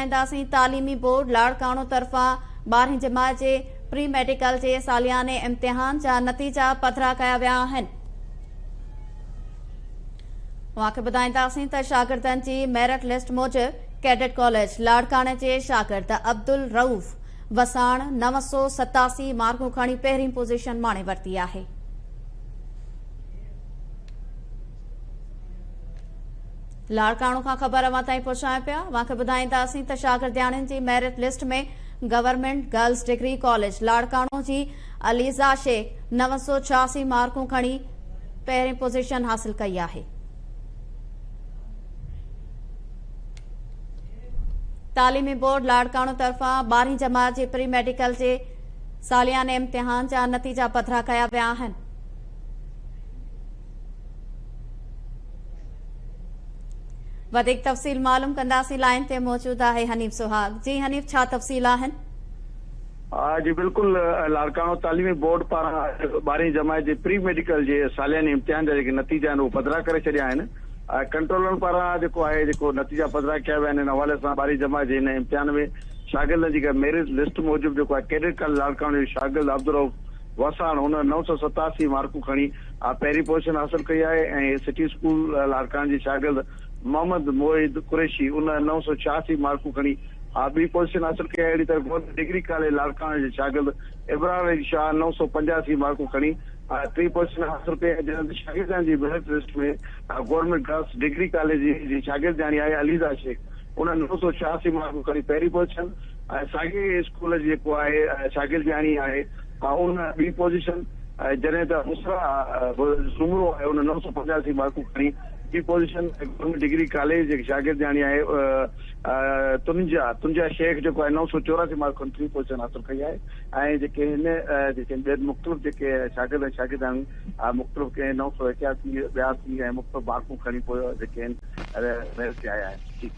ٻڌائينداسين تعليمي بورڊ لاڙڪاڻو طرفان ٻارهين جماعت جي پري ميڊيڪل جي سالياني امتحان جا نتيجا پڌرا ڪيا ويا آهن. اوهان کي ٻڌائينداسين ته شاگردن جي ميرٽ لسٽ موجب ڪيڊٽ ڪاليج لاڙڪاڻي جي شاگرد عبدالرئوف وساڻ 987 مارڪون کڻي پهرين پوزيشن ماڻي ورتي آهي. لاڙڪاڻو کان خبر اوهان تائين پهچايون پيا. اوهان کي ٻڌائينداسين ته شاگردياڻين جي merit list ۾ government girls degree college Larkana جي عليزا شيخ 986 مارڪون کڻي پهرين پوزيشن حاصل ڪئي آهي. تعليمي بورڊ لاڙڪاڻو طرفان ٻارهين جماعت جي پري ميڊيڪل جي سالياني امتحان جا نتيجا پڌرا ڪيا ويا آهن. وڌيڪ تفصيل معلوم ڪنداسين لائين تي موجود آهي حنيف سهاڳ جي حنيف ڇا تفصيل آهن؟ جي بلڪل لاڙڪاڻو تعليمي بورڊ پاران اڄ ٻارهين جماعت جي پري ميڊيڪل جي سالياني امتحان جا جيڪي نتيجا آهن اهي پڌرا ڪري ڇڏيا آهن ڪنٽرولرن پاران جيڪو آهي جيڪو نتيجا پڌرا ڪيا ويا آهن ان حوالي سان ٻارهين جماعت جي هن امتحان ۾ شاگردن جي ميرٽ لسٽ موجب جيڪو آهي ڪيڊٽ ڪاليج لاڙڪاڻو جو شاگرد عبدالرئوف وساڻ هن 987 مارڪون کڻي پهرين پوزيشن حاصل ڪئي آهي ۽ سٽي اسڪول لاڙڪاڻي جي شاگرد محمد معيد قريشي ان 986 مارڪون کڻي ٻي پوزيشن حاصل ڪئي آهي. اهڙي طرح گورنمينٽ ڊگري ڪاليج لاڙڪاڻي جي شاگرد ابرار علي شاهه 985 مارڪون کڻي ٽين پوزيشن حاصل ڪئي آهي جڏهن ته شاگردياڻي جي merit list ۾ government girls degree college جي شاگردياڻي آهي عليزا شيخ ان 986 مارڪون کڻي پهرين پوزيشن ۽ ساڳئي اسڪول جي جيڪو آهي شاگردياڻي آهي ان ٻي پوزيشن ۽ جڏهن ته بشريٰ سومرو آهي ان 985 مارڪون کڻي ٻي پوزيشن ۽ گورنمينٽ ڊگري ڪاليج جي شاگردياڻي آهي تنجا تنجا شيخ جيڪو آهي 984 مارڪ کڻي ٽين پوزيشن حاصل ڪئي آهي ۽ جيڪي هن جيڪي ٻين مختلف جيڪي شاگرد ۽ شاگردياڻيون مختلف ڪنهن 981 82 ۽ مختلف مارڪون کڻي پوء جيڪي آهن ميرٽ تي آيا آهن جي.